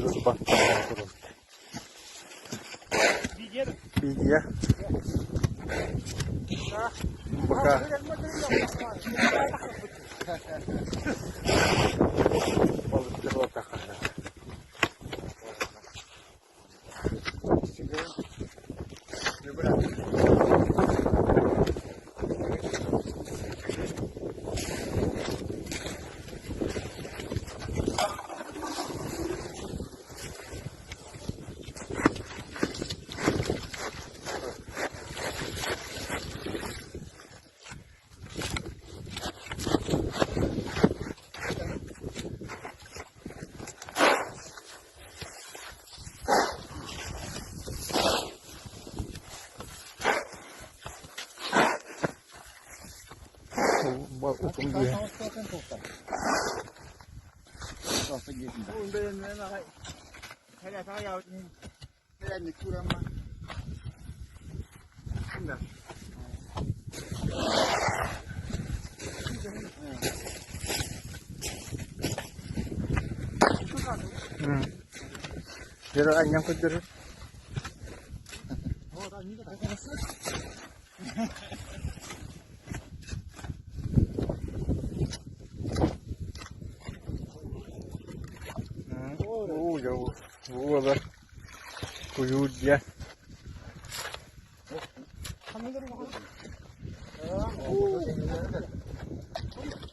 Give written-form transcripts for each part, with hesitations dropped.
Биир баттаҕа турар. Видео. Пока. Дьэ анньан көрдөрөр. Уу, дьэ, уолар куйуур дьэ.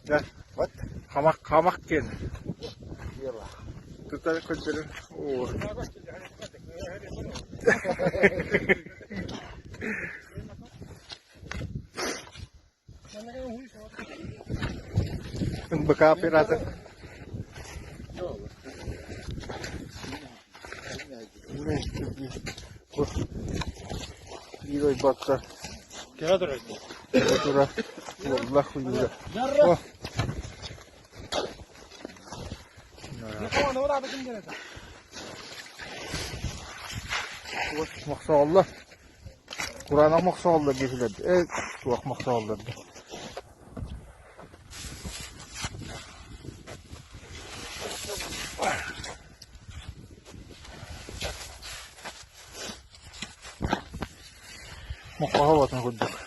Дьэ, вот хамах хамах диэн. Тута көрдөрөр. Оо. НБК оператор. Биир ойбокко тура уолла хуйура. Мохсоҕоллор. Кураанах мохсоҕоллор диэхилэр. Э, туох мохсоҕоллор Моххоһо уотун курдук.